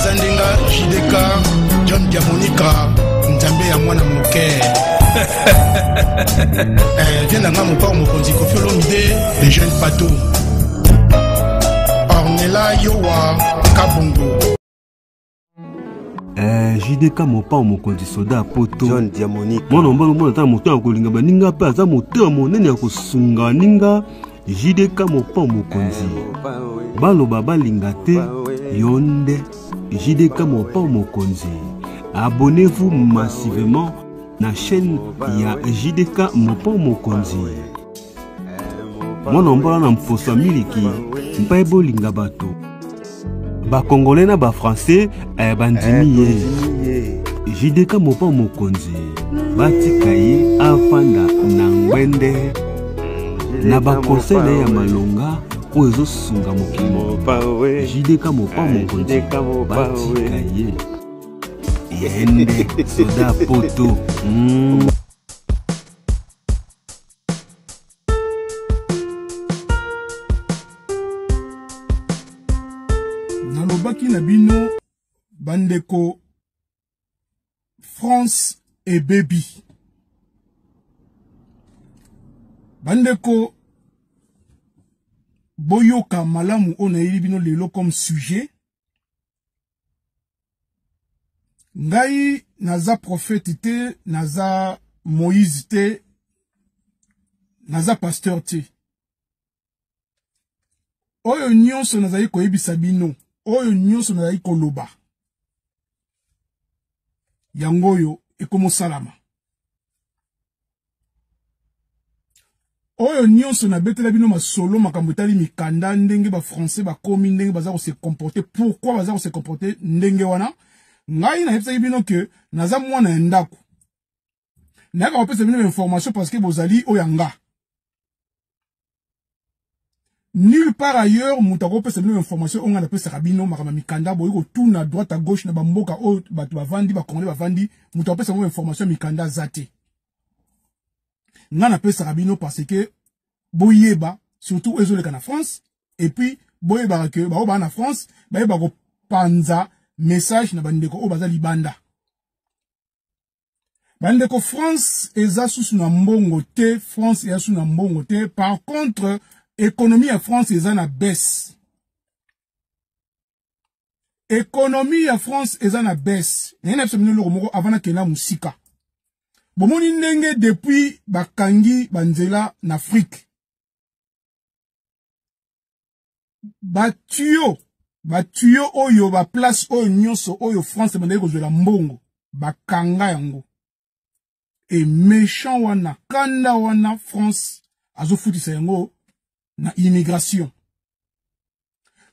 Eza ndenga JDK John Diamonica Nzambe ya mwana moke. Eh, viens na nga mopao mokonzi Koffi Olomide le jeune pato. Ornella Yowa Kabongo. Eh, JDK mopao mokonzi soda ya poto John Diamonique mwana mobali omona ata moto ya kolinga baninga mpe aza motema monene ya kosunga baninga JDK mopao mokonzi eh, baloba balinga te yo nde JDK mopao mokonzi abonnez-vous massivement na chaîne ya JDK mopao mokonzi mwana mbola na mposo ya miliki mpe bolinga bato bakongole na bafrançais eh, bandimi ye ye JDK mopao mokonzi batika ye afanda na ngwende na bakonseil na ye ya malonga oyo ezosunga mokili mopao JDK mopao mokonzi JDK Mopao, batika ye ye nde soda poto mm. Nalobaki na bino bandeko, France ebebi. Bandeko, boyoka malamu oyo nayeli bino lelo comme sujet. Ngai naza prophète te, naza Moïse te, naza pasteur te. Oyo nyonso nazali koyebisa bino, oyo nyonso nazali koloba, yango oyo ekomosalama. Oyo nyonso nabetela bino masolo makambo etali mikanda, ndenge ba français bakomi, ndenge baza kose comporter, pourquoi baza kose comporter ndenge wana. Ngai nayebisaki bino ke naza mwana ya ndako, nayaka kopesa bino information parce que bozali oyo ya nga. Nulle part ailleurs moto akopesa bino information oyo ngai napesaka bino makambo ya mikanda. Boyi kotuna droite à gauche na bamboka oyo bato bavandi, bakongole bavandi, moto akopesa bango information ya mikanda aza te. Ngai napesaka bino parce que boyeba surtout oyo ezoleka na France, et puis boyebaka ke baoyo baa na France bayeba kopanza message na bandeko oyo baza libanda. Bandeko, France eza susu na mbongo te, France eza susu na mbongo te. Par contre, économie ya France eza na baisse. Économie ya France eza na baisse. Naye na biso bino eloko moko avant nakenda mosika. Bomoni ndenge depuis bakangi banzela na Afrique, batuyo oyo ba place oyo nyonso oyo France ebandaki kozwela mbongo, bakanga yango. E méchant wana, kanda wana, France azofutisa yango na immigration.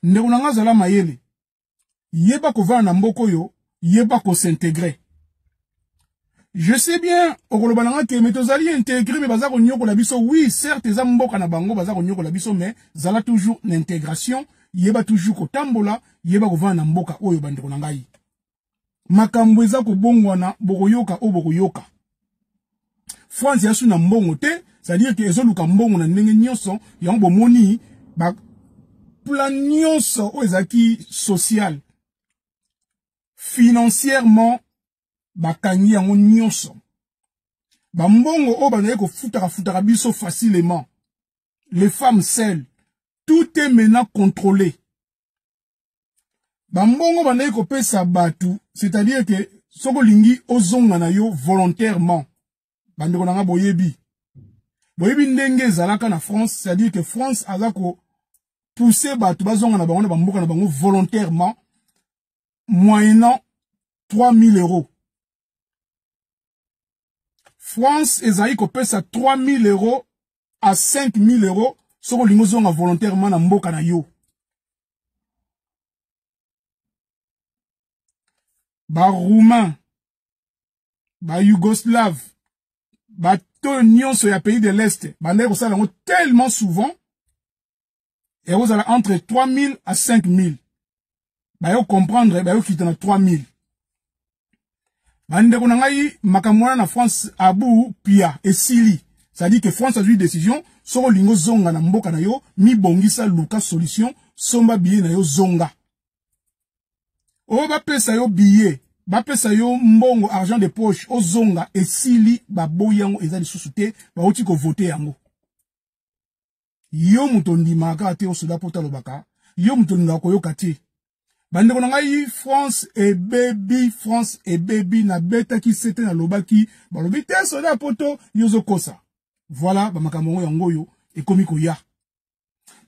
Ndeko na nga, azala mayele, yeba kovanda na mboka oyo, yeba kos'intégrer. Je sais bien okoloba na nga ke mais tozali intégré, mais baza konyokola biso. Oui, certes, eza mboka na bango, baza konyokola biso, mais zala toujours na intégration, yeba toujours kotambola, yeba kovanda na mboka oyo. Bandeko na ngai, makambo eza kobongwana, bokoyoka oyo bokoyoka. France yasu na mbongo te, c'est-à-dire que ezoluka mbongo na ndenge nyonso. Yango bomoni ba plan nyonso oyo ezalaki social, financièrement bakangi yango nyonso. Bambongo oyo bandaki kofutaka futaka biso facilement, les femmes seules, tout est maintenant contrôlé. Bambongo bandaki kopesa bato, c'est-à-dire que soki olingi ozonga na yo volontairement. Bandeko na nga, boyebi boyebi ndenge ezalaka na France, c'est-à-dire que France aza kopousser bato bazonga na bango na bamboka na bango volontairement moyennant 3000 euros. France ezali kopesa 3000 euros à 5000 euros soki olingi ozonga volontairement na mboka na yo. Baroumain, bayougoslave, bato nyonso ya pays de l'Est bandaki kosala yango tellement souvent, ekozala entre 3000 à 5000. Bayo comprendre, bayokita na 3000. Bandeko na ngai, makambo wana na France abu pia esili, c'est-à-dire que France azwi décision: soki olingi ozonga na mboka na yo, mibongisa, luka solution, somba billet na yo, zonga. Oyo bapesa yo billet, bapesa yo mbongo, argent de poche, ozonga, esili, baboyi yango, eza lisusu te, bauti kovote yango. Yo moto ondimaka te, osoda poto alobaka, yo moto olingaka koyoka te. Bandeko na ngai, France ebebi, France ebebi, nabetaki sete, nalobaki, balobi te soda poto, yo ozokosa. Voilà, bamakambo yango yango oyo ekomi koya.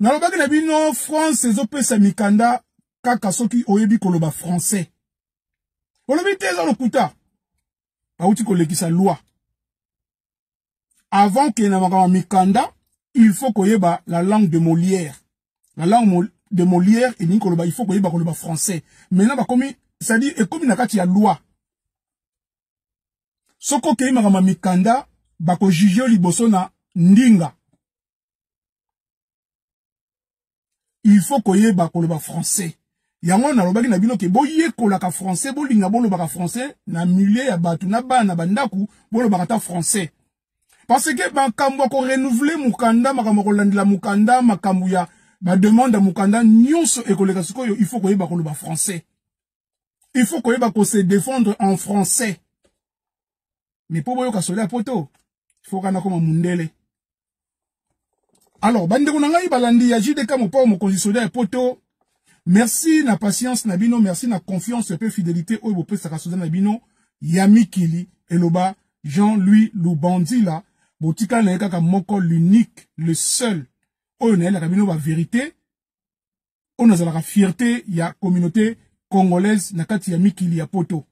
Nalobaki na bino, France ezopesa mikanda kaka soki oyebi koloba français. Olobi te eza lokuta. Bauti kolekisa loi. Avant que na makambo mikanda, il faut koyeba la langue de Molière. La langue de Molière elingi koloba, il faut koyeba koloba français. Maintenant bakomi, c'est-à-dire ekomi na kati ya loi. Soki okei makambo mikanda, bakojuge yo liboso na ndinga. Il faut koyeba koloba français. Yango nalobaki na bino ke boyekolaka français, bolinga bolobaka français na milieu ya bato, na bana bandaku, bolobaka ta français. Parce que makambo ya korenouveler mokanda, makambo ya kolandela mokanda, makambo ya ba demande ya mokanda nyonso ekoleka sikoyo, il faut koyeba koloba français. Il faut koyeba ko se défendre en français. Mais po boyoka soda ya poto, il faut kana koma mundele. Alors, bandeko na ngai balandi ya JDK Mopao mokonzi soda ya poto, merci na patience na bino, merci na confiance pe fidélité oyo bopesaka soda na bino ya mikili eloba Jean-Louis Lubandila, botika na ye kaka moko, l'unique, le seul oyo nayelaka bino ba vérité, oyo nazalaka fierté ya communauté congolaise na kati ya mikili ya poto.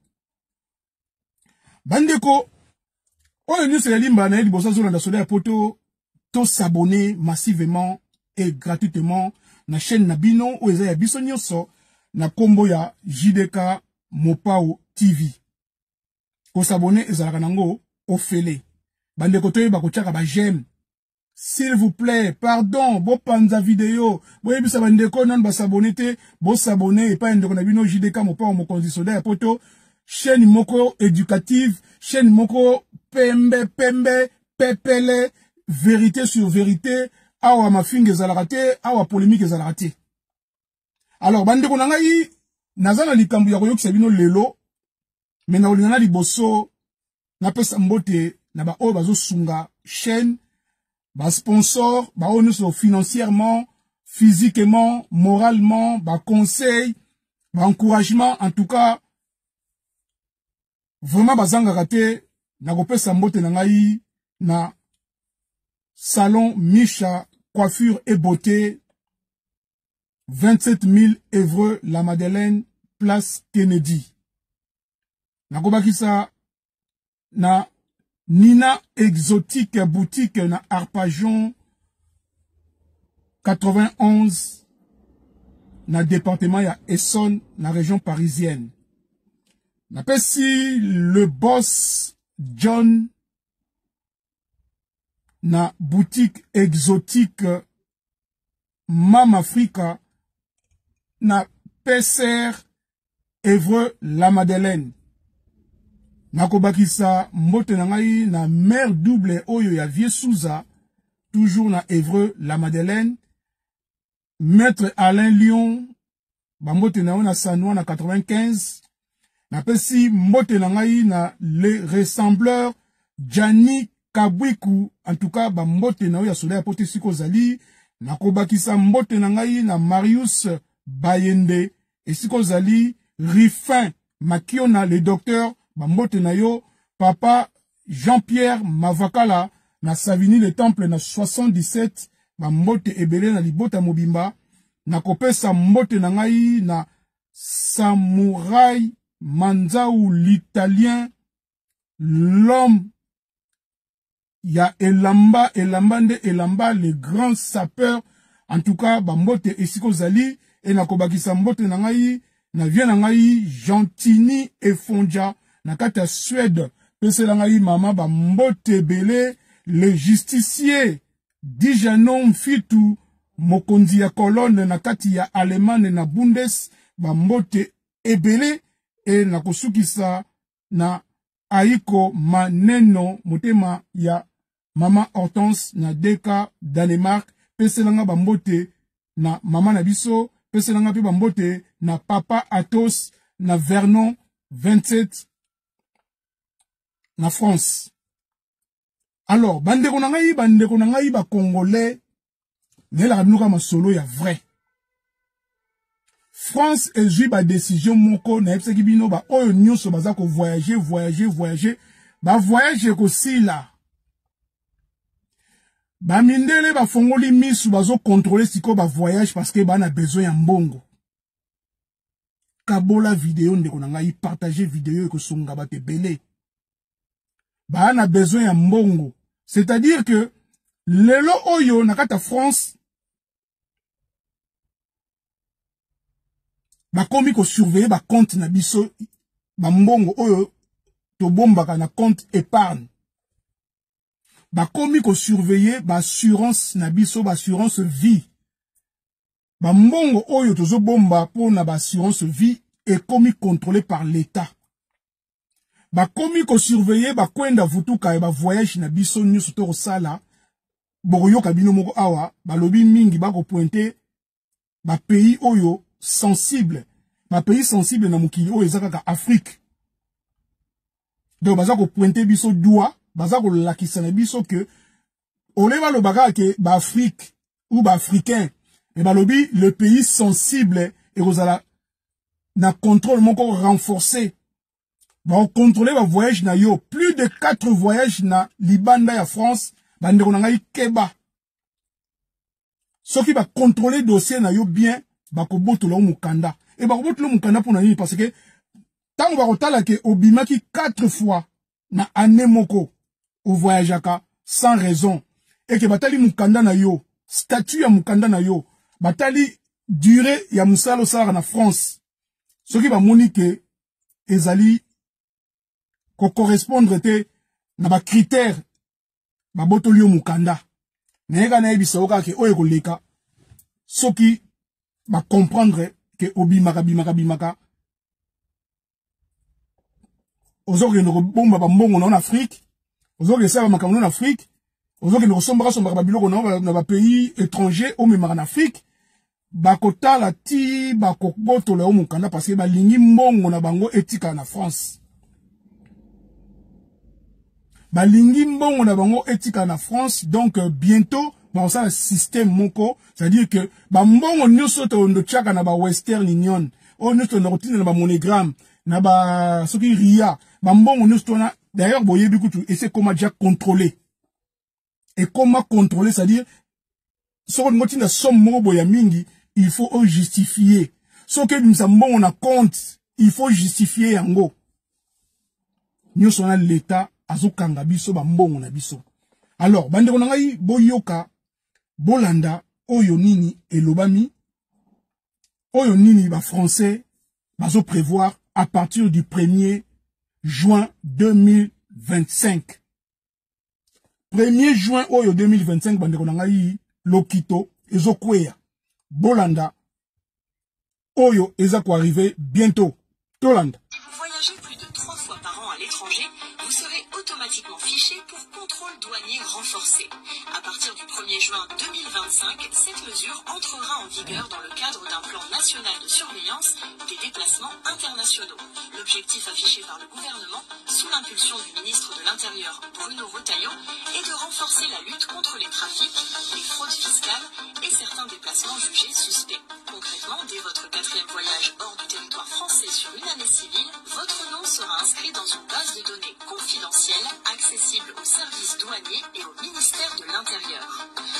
Bandeko oyo nyonso ya limba na ye liboso azolanda soda ya poto, to s'abonner massivement et gratuitement na chaîne na bino oyo eza ya biso nyonso na kombo ya JDK Mopao TV. Ko s'abonner ezalaka nango ofele. Bandeko toyeba kotiaka ba j'aime. S'il vous plaît, pardon, bopanza vidéo, boyebisa bandeko nanu ba s'abonner te, bo s'abonner epai ndeko na bino JDK Mopao mokonzi soda ya poto, chaîne moko éducative, chaîne moko pembe pembe pepele, vérité sur vérité, awa mafinga ezalaka te, awa polémique ezalaka te. Alors bandeko na ngai, naza na likambo ya koyokisa bino lelo, mais na kolinga na liboso napesa mbote na ba oyo bazosunga chaîne, ba sponsor, ba oyo nyonso financièrement, physiquement, moralement, ba conseil, ba encouragement, en tout cas vraiment bazangaka te. Nakopesa mbote na ngai na salon Misha Coiffure et Beauté, 27 000 Évreux, la Madeleine, place Kennedy. Nakobakisa na Nina Exotique Boutique na Arpajon 91 na département ya Essonne na région parisienne. Napesi le boss John na boutique exotique Mama Africa na PCR Évreux la Madeleine. Nakobakisa mbote na ngai na mère double oyo ya Vieux Souza, toujours na Évreux la Madeleine. Maître Alain Lyon, bambote na yo na Sanois na 95. Napesi mbote na ngai na le ressembleur Gianni Kabwiku, en tout cas bambote na yo ya soda ya poto esika ozali. Nakobakisa mbote na ngai na Marius Bayende esika ozali, Rifin Makiona le docteur, bambote na yo. Papa Jean-Pierre Mavakala na Savigny le Temple na 77, bambote ebele na libota mobimba. Nakopesa mbote na ngai na Samurai Manzau l'italien, l'homme ya elamba, elamba nde elamba, le grand sapeur, en tout cas bambote esika ozali. E nakobakisa mbote na ngai na vie na ngai Gentini Efonja na kati ya Suède, pesela ngai mama bambote ebele. Le justicier Dijano Mfitu, mokonzi ya colonne na kati ya Allemagne na Bundes, bambote ebele. E nakosukisa na Aiko Maneno, motema ya mama Hortense na DK Danemark, peselanga bambote na mama na biso, peselanga pe bambote na papa Athos. na Vernon 27 na France. Alors, bandeko na ngai, bandeko na ngai ba Congolais, nayelaka bino kaka masolo ya vrai. France ezwi ba décision moko, nayebisaki bino ba oyo nyonso baza ko voyager, voyager, voyager, ba voyage ekosila. Ba mindele bafongoli misu, bazo contrôler sikoyo ba voyage parce que ba na besoin ya mbongo. Kabola video ndeko na ngai, partager video ekosunga bato ebele. Ba na besoin ya mbongo, c'est-à-dire que lelo oyo na kati ya France bakomi ko surveiller ba compte na biso, ba mbongo oyo tobombaka na compte épargne. Bakomi ko surveiller ba assurance na biso, ba assurance vie. Ba mbongo oyo tozobomba mpo na ba assurance vie ekomi contrôlé par l'État. Bakomi ko surveiller ba kwenda vutuka ya ba voyage na biso nyonso to kosala. Bokoyoka bino moko awa balobi mingi bako pointer ba pays oyo sensible, ba pays sensible na mokili oyo eza kaka Afrique. Donc baza ko pointer biso doigt, baza ko lakisa na biso que ole baloba kaka ke ba Afrique ou ba Africain, mais balobi le pays sensible ekozala na contrôle moko renforcé. Ba contrôler ba voyage na yo, plus de 4 voyages na libanda ya France, ba ndeko na ngai keba. Soki ba contrôler dossier na yo bien, ba kobotola yo mokanda. Et ba kobotola yo mokanda pona nini? Parce que tango ba kotala ke obimaki 4 fois na année moko o voyageaka sans raison, et que batali mokanda na yo, statut ya mokanda na yo, batali durée ya mosala osalaka na France, soki bamoni ke ezali ko correspondre te na ba critères, babotoli yo mokanda. Nayeka nayebisa yo kaka ke oyo ekoleka soki ba comprendre ke obimaka bimaka bimaka, ozokende kobomba bambongo na yo na Afrique, ozokende sala makambo na yo na Afrique, ozokende kosombaka sombaka babiloko na yo na ba pays étranger omemaka na Afrique, bakotala ti bakobotola yo mokanda parce que balingi mbongo na bango etikala na France. Balingi mbongo na bango etikala na France, donc bientôt bakosala système moko, c'est-à-dire que ba mbongo nyonso tondo tiaka na ba Western Union, oyo nyonso tondo kotinda na ba MoneyGram, na ba soki Ria, ba mbongo nyonso tona, d'ailleurs boyebi kutu ese koma déjà contrôlé. Et comment contrôler, c'est-à-dire soki olingi otinda somme moko boye ya mingi, il faut o justifier. Soki ebimisa mbongo na compte, il faut justifier yango. Nyonso wana l'État azokanga biso ba mbongo na biso. Alors bandeko na ngai, boyoka, bolanda oyo nini elobami, oyo nini ba Français bazo prévoir à partir du 1er juin 2025. 1er juin oyo 2025, bandeko na ngai, lokito ezokweya. Bolanda oyo eza ko arriver bientôt. Tolanda. Si vous voyagez plus de 3 fois par an à l'étranger, vous serez automatiquement fiché pour contrôle douanier renforcé. À partir du 1er juin 2025, cette mesure entrera en vigueur dans le cadre d'un plan national de surveillance des déplacements internationaux. L'objectif affiché par le gouvernement, sous l'impulsion du ministre de l'Intérieur Bruno Retailleau, est de renforcer la lutte contre les trafics, les fraudes fiscales et certains déplacements jugés suspects. Concrètement, dès votre 4e voyage hors du territoire français sur une année civile, votre nom sera inscrit dans une base de données confidentielle accessible aux services douaniers et au ministère de l'Intérieur.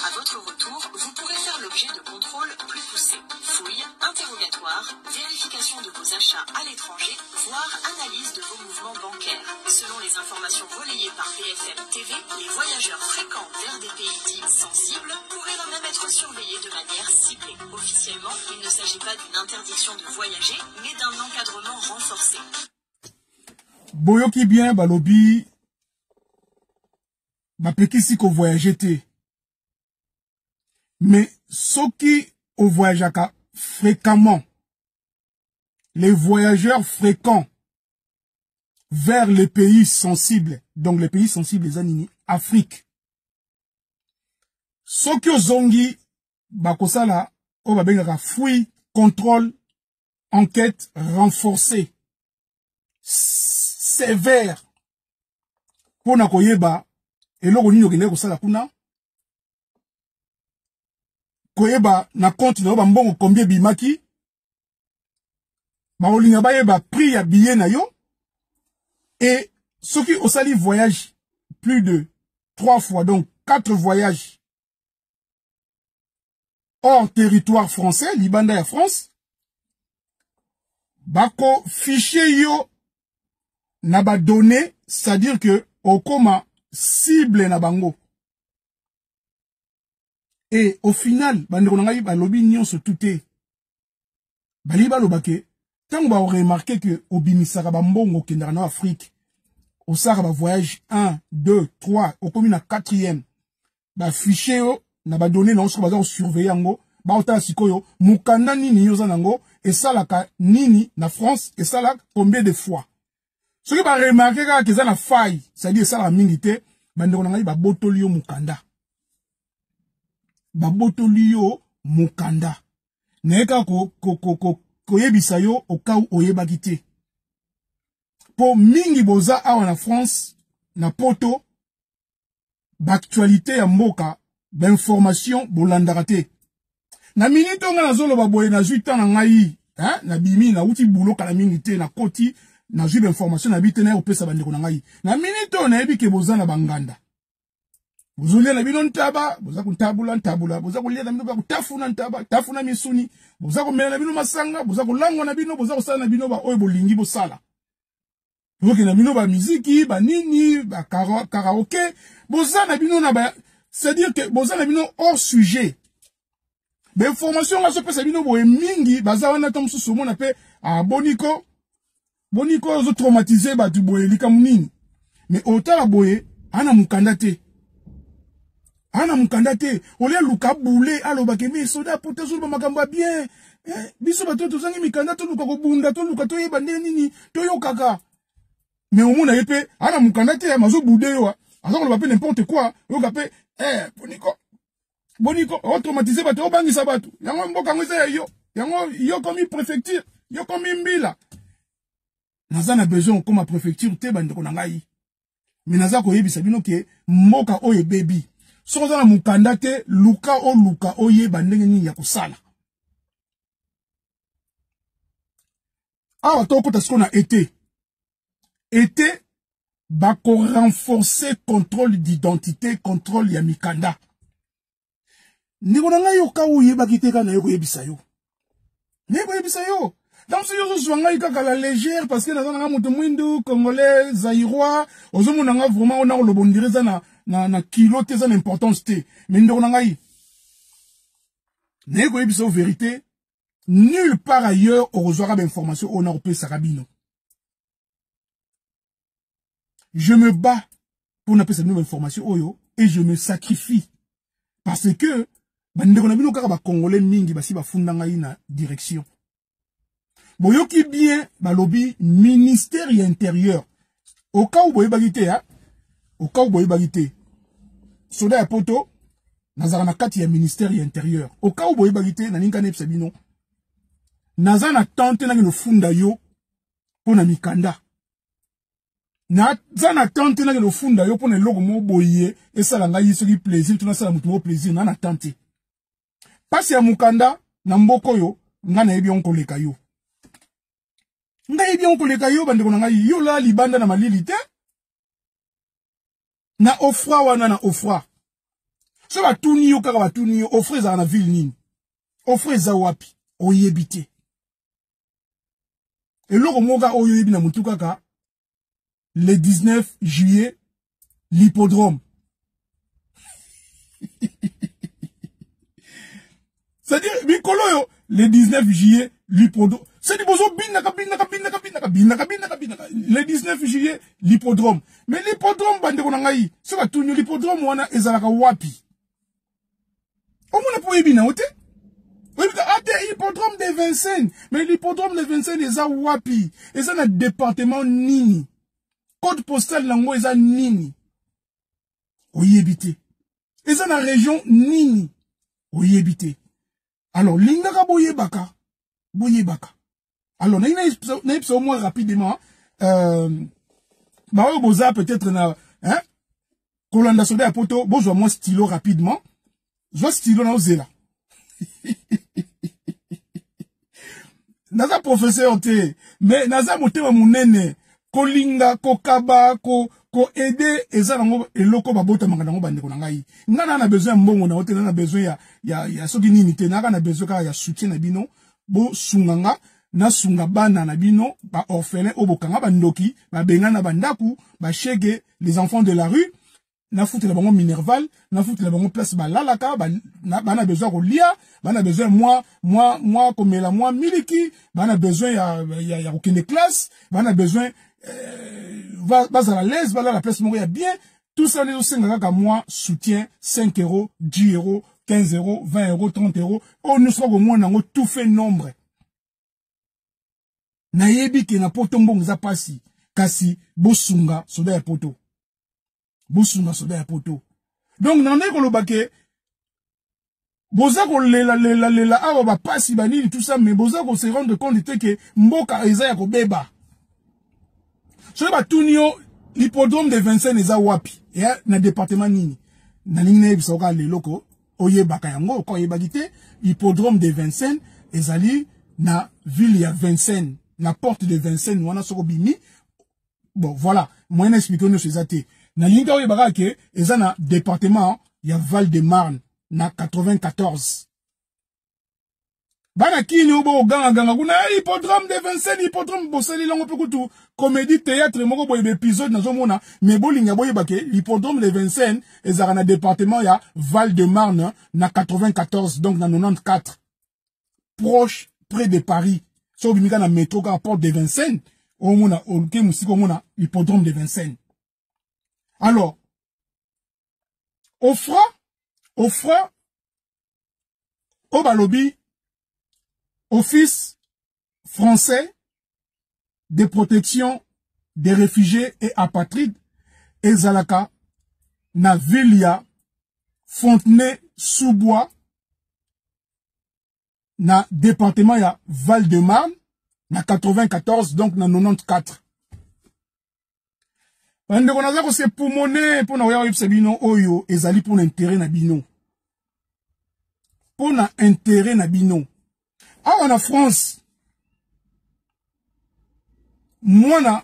À votre retour, vous pourrez faire l'objet de contrôles plus poussés. Fouilles, interrogatoires, vérification de vos achats à l'étranger, voire analyse de vos mouvements bancaires. Selon les informations relayées par BFM TV, les voyageurs fréquents vers des pays dits sensibles pourraient même être surveillés de manière ciblée. Officiellement, il ne s'agit pas d'une interdiction de voyager, mais d'un encadrement renforcé. Boyoki bien balobi bapekisi ko voyager te. Mais soki o voyageaka fréquemment, les voyageurs fréquents vers les pays sensibles, donc les pays sensibles eza nini? Afrique. Soki ozongi bakosala oyo babengaka fouille, contrôle Enquête renforcée, sévère, mpo na koyeba eloko nini okendaki kosala kuna, koyeba na compte na yo bambongo combien ebimaki, bakolinga bayeba prix ya billet na yo, et soki osali voyage plus de 3 fois, donc 4 voyages hors territoire français, libanda ya France, bako fichier yo na ba données, c'est-à-dire que okoma cible na bango. Et au final, bandeko na ngai balobi nyonso tout te. Bali baloba ke ntango ba remarquer que obimisaka ba mbongo okendaka na Afrique, osaka ba voyage 1, 2, 3, okomi na 4e, ba fichier yo na ba données na yo, soki baza kosurveiller yango, baotala sikoyo mokanda nini yo oza nango, esalaka nini na France, esalaka combien de fois. Soki ba remarquer kaka eza na faille, c'est-à-dire esalaka mingi te, bandeko na ngai babotoli yo mokanda. Babotoli yo mokanda. Naye kaka koyebisa yo au cas où oyebaki te. Po mingi boza awa na France, na Poto, ba actualité ya mboka, ba information bolandaka te. Na minute oyo nga nazoloba boye, nazwi temps na ngai, hein, nabimi, nauti boulot kala mingi te, nakoti, nazwi ba information na bi te, naye kopesa bandeko na ngai. Na minute oyo nayebi ke boza na banganda. Bozolia na bino ntaba, boza kontabula ntabula, boza kolia na bino ba kotafuna ntaba, tafuna misuni, boza komela na bino masanga, boza kolangwa na bino, boza kosala na bino ba oyo bolingi bosala. Boke na bino ba miziki, ba nini, ba karaoke, boza na bino na ba, c'est-à-dire que boza na bino hors sujet. Ba information nga sopesa bino boye mingi, baza wana ta mosusu omona pe, ah, boniko, boniko ozo traumatiser bato boye likambo nini. Mais otala boye, ana mukanda te. Ana mukanda te. Olia luka boule, aloba ke mais soda pota zoloba makambo ya bien. Eh, biso bato tozangi mikanda, toluka kobunda, toluka toyeba ndenge nini, toyokaka. Mais omona ye pe, ana mukanda te, mazo bude yo, aza koloba pe n'importe quoi, oyoka pe, eh, boniko. Boniko, o traumatiser bato, obangisa bato. Yango mboka yango eza ya yo. Yango yo komi préfecture, yo komi mbila. Naza na besoin okoma préfecture te bandeko na ngai. Mais naza koyebisa bino ke mboka oyo ebebi. Soki oza na mokanda te, luka oluka oyeba ndenge nini ya kosala. Awa tokota sikoyo na été. Été bako renforcer contrôle d'identité, contrôle ya mikanda. Ndeko na ngai yoka oyebaki te kaka naye koyebisa yo. Naye koyebisa yo. Donc soki ozozwa ngai kaka la légère parce que naza nanga moto mwindu, congolais, zaïrois, ozomona nga vraiment ona koloba ondire eza na kilo te, eza na importance te. Mais ndeko na ngai, naye koyebisa yo vérité, nulle part ailleurs okozwaka ba information oyo nakopesaka bino. Je me bats pour napesa bino ba information oyo et je me sacrifie parce que bandeko na bino kaka ba congolais mingi basi bafunda ngai na direction. Boyoki bien balobi ministère ya intérieur. Au cas où boyebaki te, hein? Au cas où boyebaki te. Soda ya poto nazaka na kati ya ministère ya intérieur. Au cas où boyebaki te, nalinga nayebisa bino. Naza na tante nangi nofunda yo pona mikanda. Naza na tante nangi nofunda yo pona eloko moko boye esala ngai soki plaisir to nasala moto moko plaisir, na na tante. Pasi ya mukanda na mboko yo nga nayebi yango koleka yo. Nga yebi yango koleka yo bandeko na ngai, yo la libanda na malili te. Na ofra wana na ofra. So batuni yo kaka batuni yo ofra ezalaka na ville nini? Ofra eza wapi? Oyebi te. Eloko moko kaka oyo oyebi na mutu kaka le 19 juillet l'hippodrome. C'est-à-dire mikolo oyo le 19 juillet l'hippodrome. C'est-à-dire bozo binaka binaka binaka binaka binaka binaka binaka le 19 juillet l'hippodrome. Mais l'hippodrome bandeko na ngai, soki batuni l'hippodrome wana ezalaka wapi? Omona po oyebi na yo te. Oyebi ka, ah te, hippodrome de Vincennes. Mais l'hippodrome de Vincennes eza wapi? Eza na département nini? Code postal nango eza nini? Oyebi te. Eza na région nini? Oyebi te. Alors lingaka boyebaka, boyebaka. Alors nayebisa yo mwa rapidement, baoyo boza peut-être na, hein, kolanda soda ya poto, bozwa mwa stylo rapidement. Zwa stylo na ozela. Naza professeur te, mais naza motema monene. Kolinga, kokaba, ko ko-aider, eza nango eloko babotamaka nango bandeko na ngai. Nga na besoin ya mbongo na yo te, na na besoin ya soki nini te, naka na besoin kaka ya soutien na bino. Bosunga nga, nasunga bana na bino, ba orphelin oyo bokanga bandoki, babenga na bandaku, bashege, les enfants de la rue. Nafutela bango minerval, nafutela bango place balalaka, bana besoin ya kolia, bana besoin mwa komela mwa miliki, bana besoin ya kokende classe, bana besoin bazala l'aise, balala place moko ya bien. Tout ça ezosenga kaka mwa soutien, 5 euros, 10 euros, 15 euros, 20 euros, 30 euros, oyo nyonso bakomona yango tout fait nombre. Nayebi ke na poto mbongo eza pasi, kasi bosunga soda ya poto. Bosunga soda ya poto. Donc nandai koloba ke boza kolela lela lela awa bapasi banini tout ça, mais boza ko se rendre compte te ke mboka eza ya kobeba. Soki batuni yo l'hippodrome de Vincennes eza wapi, ya na département nini, nalingi nayebisa yo kaka lelo ko oyebaka yango, ko oyebaki te. Hippodrome de Vincennes ezali na ville ya Vincennes, na porte de Vincennes wana soko bimi. Bon voilà, moyen expliquer nyonso eza te. Nalingi kaka oyebaka ke eza na département ya Val-de-Marne na 94. Bana kini oyo bokogangaganga kuna, hippodrome de Vincennes, hippodrome, bosali lango mpe kutu comédie théâtre moko boye, baépisode nazomona. Mais bolinga boyeba ke l'hippodrome de Vincennes ezalaka na département ya Val-de-Marne na 94, donc na 94, proche, près de Paris. Soki obimika na métro kaka porte de Vincennes, omona oluke mosika, omona hippodrome de Vincennes. Alors OFPRA oyo balobi Office français de protection des réfugiés et apatrides, ezalaka na ville ya Fontenay-sous-Bois na département ya Val-de-Marne na 94, donc na 94. Bandeko, naza kosepumone mpona koya koyebisa bino oyo ezali mpona intérêt na bino, mpona intérêt na bino. Awa na France, mwana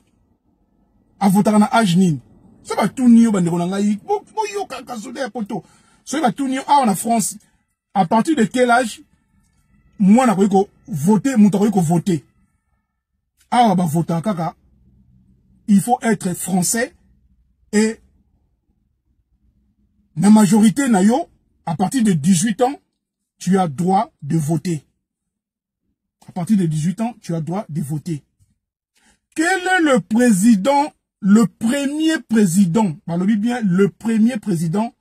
avotaka na age nini? So batuni yo, bandeko na ngai, boyokaka soda ya poto. Soki batuni yo awa na France, à partir de quel âge mwana akoki kovote, moto akoki kovote awa, bavotaka kaka il faut être français et na majorité na yo, à partir de 18 ans tu as droit de voter. À partir de 18 ans, tu as droit de voter. Quel est le président, le premier président, balobi bien, le premier président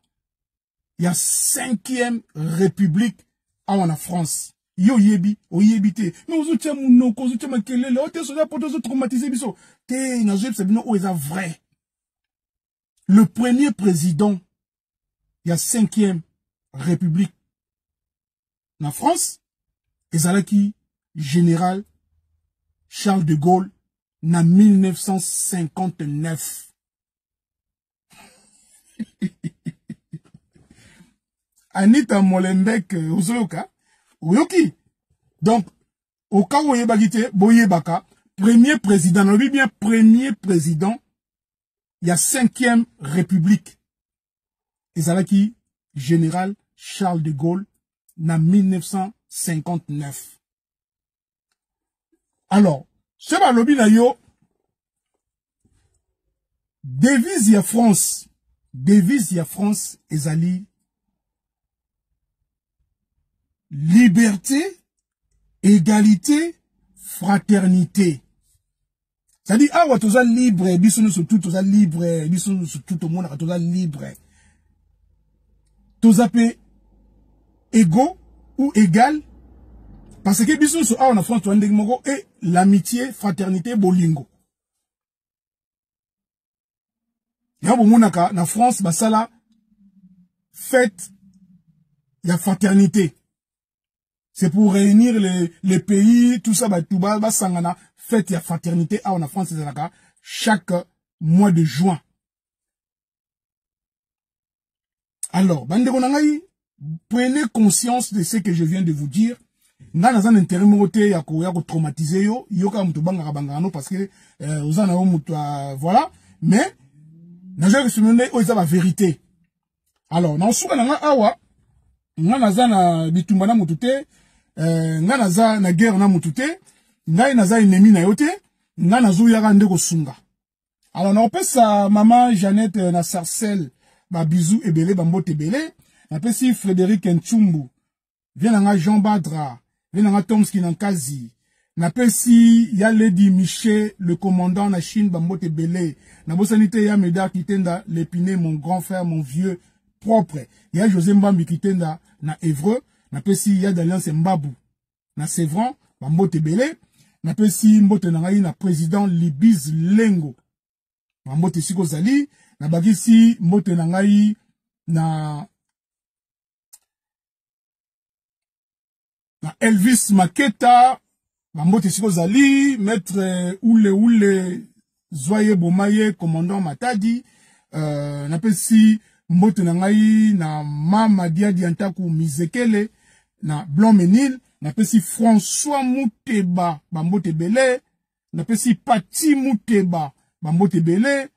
ya cinquième république awa na France? Yo yebi, oyebi te, mais ozotia monoko, ozotia makelele o te. Soza poto, ozotraumatiser biso te. Nazoyebisa bino oyo eza vrai. Le premier président ya cinquième république na France ezalaki général Charles de Gaulle na 1959. Anita Molenbeek, ozoyoka, oyoki. Donc au cas où oyebaki te, boyebaka, premier président, nalobi bien premier président ya cinquième république ezalaki général Charles de Gaulle na 1959. Alors so balobi na yo devise ya France, devise ya France ezali liberté, égalité, fraternité. C'est-à-dire awa toza libre, biso nyonso tu toza libre, biso nyonso tu tomonaka toza libre, toza mpe égaux ou égal, parce que biso nyonso awa na France toza ndenge moko. Et l'amitié, fraternité, bolingo. Yango bomonaka na France basala fête ya fraternité. C'est pour réunir les pays, tout ça, bato basangana, fête ya fraternité awa na France ezalaka chaque mois de juin. Alors, bandeko na ngai, prenez conscience de ce que je viens de vous dire. Nga naza na intérêt moko te ya ko ya ko traumatiser yo, yo kaka moto bangaka bangaka no parce que oza na yo moto voilà, mais naza ko souligner oyo eza ba vérité. Alors, na suka na nga awa, nga naza na bitumba na moto te, nga naza na guerre na moto te, ngai naza ennemi na yo te, nga nazoyaka nde kosunga. Alors, na opesa mama Jeannette na Sarcelles ba bisous ebele, ba mbote ebele. Napesi Frédéric Ntsumbu, viens na nga Jean Badra, viens na nga Tomski Nankazi. Napesi ya Lady Michel, le commandant na Chine, ba mbote ebele. Nabosani te ya Médard Kitenda Lépiné, mon grand frère, mon vieux propre. Ya José Mbambi Kitenda na Évreux. Napesi ya d'Alliance Mbabu na Sevran, ba mbote ebele. Napesi mbote na ngai na président Libiz Lengo. Ba mbote siko zali, nabakisi mbote na ngai na Elvis Maketa, ba mbote siko zali, maître Oule Oule Zoye Bomaye, commandant Matadi, napesi mbote na ngai na Mama Diadi Antaku Mizekele na Blanc-Ménil, napesi François Muteba, ba mbote ebele, napesi Pati Muteba, ba mbote ebele,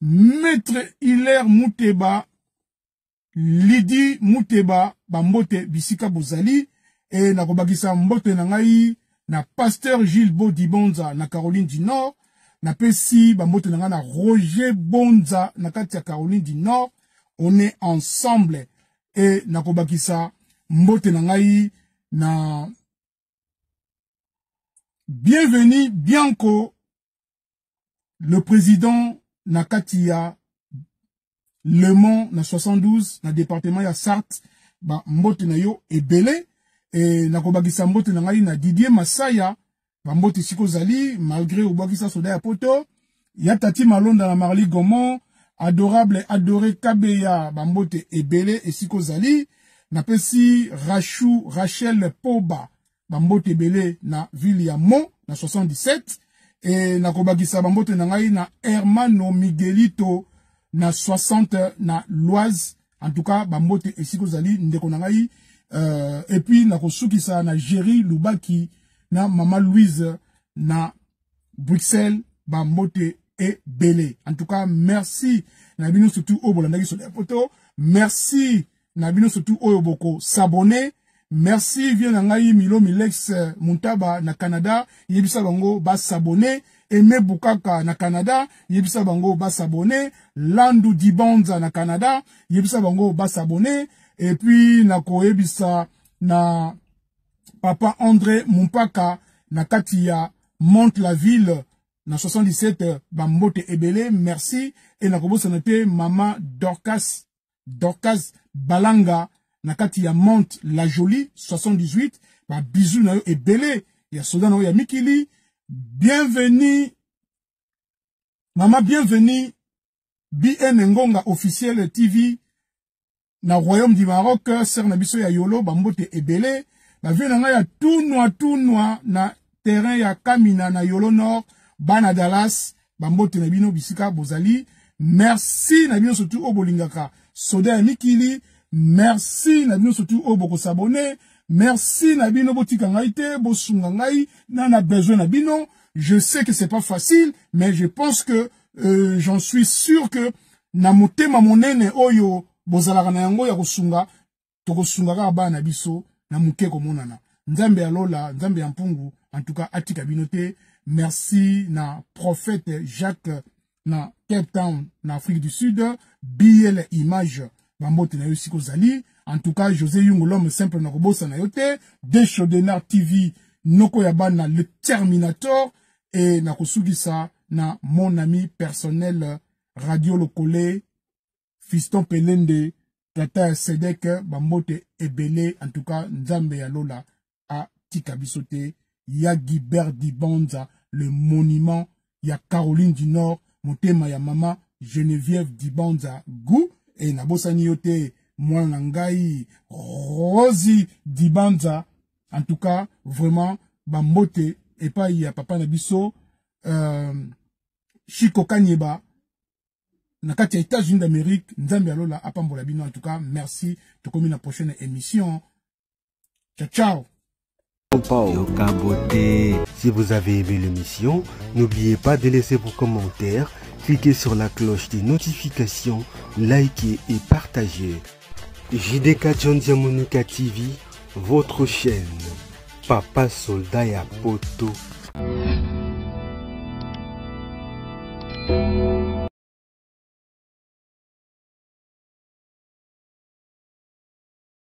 maître Hilaire Muteba, Lydie Muteba, ba mbote bisika bozali, e nakobakisa mbote na ngai na pasteur Gilles Bodibonza na Caroline du Nord, napesi ba mbote na ngai na Roger Bonza na kati ya Caroline du Nord, on est ensemble, e nakobakisa mbote na ngai na Bienvenue Bianco, le président na kati ya Le Mans na 72 na département ya Sarthe, ba mbote na yo ebele, e nakobakisa mbote na ngai na Didier Masaya, ba mbote siko zali malgré obwakisa soda ya poto, ya Tati Malonda na Marly Gomont, adorable adoré Kabeya, ba mbote ebele esiko zali, napesi Rachou Rachel Poba, ba mbote ebele na ville ya Mont na 77, e nakobakisa ba mbote na ngai na Hermano Miguelito na 60 na Loise. En tout cas, ba mbote esiko zali ndeko na ngai, et puis nakosukisa na Jerry Lubaki na Mama Louise na Bruxelles, ba mbote ebele. En tout cas, merci na bino surtout oyo bolandaki sur poto, merci na bino surtout oyo boko s'abonner, merci vieux na ngai Milo Milex Muntaba na Canada, yebisa bango ba s'abonner, Aimé Bukaka na Canada, yebisa bango ba s'abonner, Landu Dibanza na Canada, yebisa bango ba s'abonner, et puis na koyebisa na papa André Mumpaka na kati ya Mantes-la-Ville na 77, ba mbote ebele, merci, et na kobosana te mama Dorcas, Dorcas Balanga na kati ya Mantes-la-Jolie 78, ba bisous na yo ebele ya soda na yo ya mikili. Bienvenue mama, bienvenue BN Ngonga officiel TV na Royaume du Maroc, sœur na biso ya Yolo, ba mbote ebele, ba vie na ngai ya tunwa tunwa na terrain ya Kamina na Yolo Nord, bana Dallas, ba mbote na bino bisika bozali. Merci na bino surtout oyo bolingaka soda ya mikili, merci na bino surtout oyo boko s'abonner, merci na bino botika ngai te, bosunga ngai na besoin na bino. Je sais que c'est pas facile, mais je pense que j'en suis sûr que na motema monene oyo bozalaka na yango ya kosunga, tokosunga kaka bana na biso na moke komonana. Nzambe ya lola, Nzambe ya mpungu, en tout cas atika bino te. Merci na prophète Jacques na Cape Town na Afrique du Sud, BL Image bambote na yo siko zali. En tout cas José Yungu l'homme simple na kobosa na yo te, Deshodenar TV noko ya bana le Terminator, et na kosukisa na mon ami personnel Radio Lokole Fiston Pelende tata ya Sedek, bambote ebele. En tout cas Nzambe ya lola atika biso te. Ya Guibert Dibanza le monument ya Caroline du Nord, motema ya mama Geneviève Dibanza Gou, et nabosani yo te mwana na ngai Rosie Dibanza. En tout cas, vraiment, bambote epai ya papa na biso Chico Kanyeba na kati ya États-Unis d'Amérique. Nzambe ya lola apambola bino. En tout cas, merci. Tokomi na prochaine émission. Ciao ciao. Yoka beauté. Si vous avez aimé l'émission, n'oubliez pas de laisser vos commentaires, cliquez sur la cloche des notifications, likez et partagez. JDK John Diamonica TV, votre chaîne. Papa Soldat ya Poto.